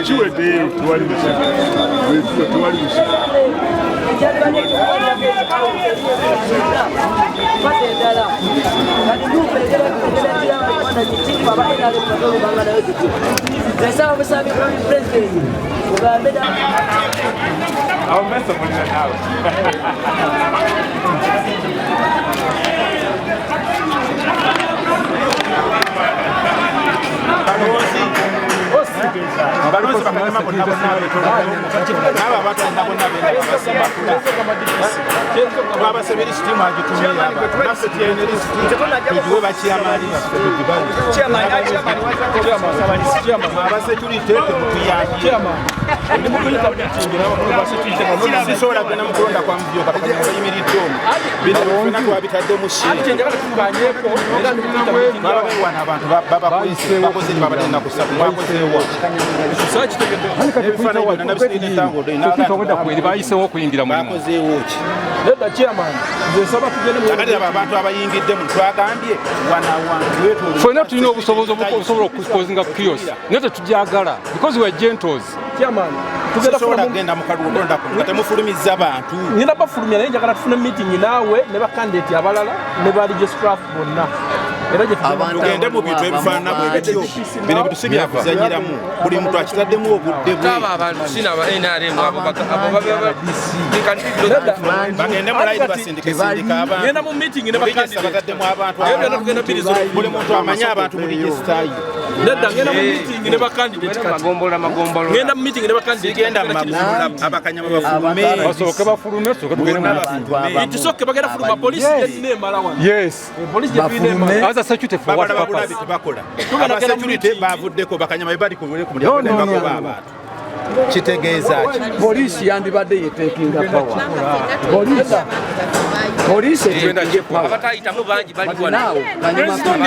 Kiweddeyo, tewali buzibu, tewali buzibu. Abalonzi bakanyama bonna bonna naabo abantu bonna bonna benda babasimbakula twabasabye lisiti, mwagitumye. Naffe tuyalina lisiti, tugiwe bakyamali. Aba security temutuyambye. Sisobola kugenda mu kulonda kwa muvyo bakanyama bayimiridde omwo. Bino byonna twabitaddemu shit. Twababawana abantu babakwese bakoze babadde ennaku 3, mwakozeewa? Ebifaananyi byonna nabisigadde entango. Kweri bayisewo okuyingira mulimu. Bakozeewo ki? Nedda chairman, nze nsaba tugende mu Kakati abo abantu abayingidde mu twagambye wano awantu weetoolodde. Ffenna tulina obusobozi obusobola okucausinga chaos, naye tetujagala because we are gentles. Chairman, tugenda Sisobola kufuna kugenda mu kalulu kulonda kuno nga temufulumizza bantu. Ngenda bafulumya, naye njagala tufune meeting naawe ne bakandidate abalala ne ba registrar bonna, era gye tugenda. Abantu Tugende mu bintu ebifaanana bwe bityo. Bino bintu si byakuzanyiramu, buli muntu akitaddemu obudde bwe. Aba abantu sina aba NRM abo abo babe they can be Bagende mu layini, basindike sindika abantu. Ngenda mu meeting ne Register bakandidate. bataddemu abantu. Ebyo byonna tugenda birizo. Buli muntu amanye abantu mu register ye. Nedda, ngenda mu meeting ne bakandidate kati. Magombolola magombolola. Ngenda mu meeting ne bakandidate. Sigenda mu magombolola, abakanyama bafulume. Basooke bafulume, tusooke tugende mu Bonna meeting. bafulume. Tusooke, bagenda fuluma, polisi gyetulina emala wano. Yes. Polisi gyetulina emala. As a security, for what Babalaba bulabi. purpose? Tebakola. Tugenda Aba security meeting. bavuddeko, bakanyama bebali ku No, mulyango no, no, bagoba no. abantu, kitegeeza ki? Poliisi yandibadde yetekinga power. Poliisi, poliisi etekinge power. Abatayitamu bangi bali But wano. now, kanyama.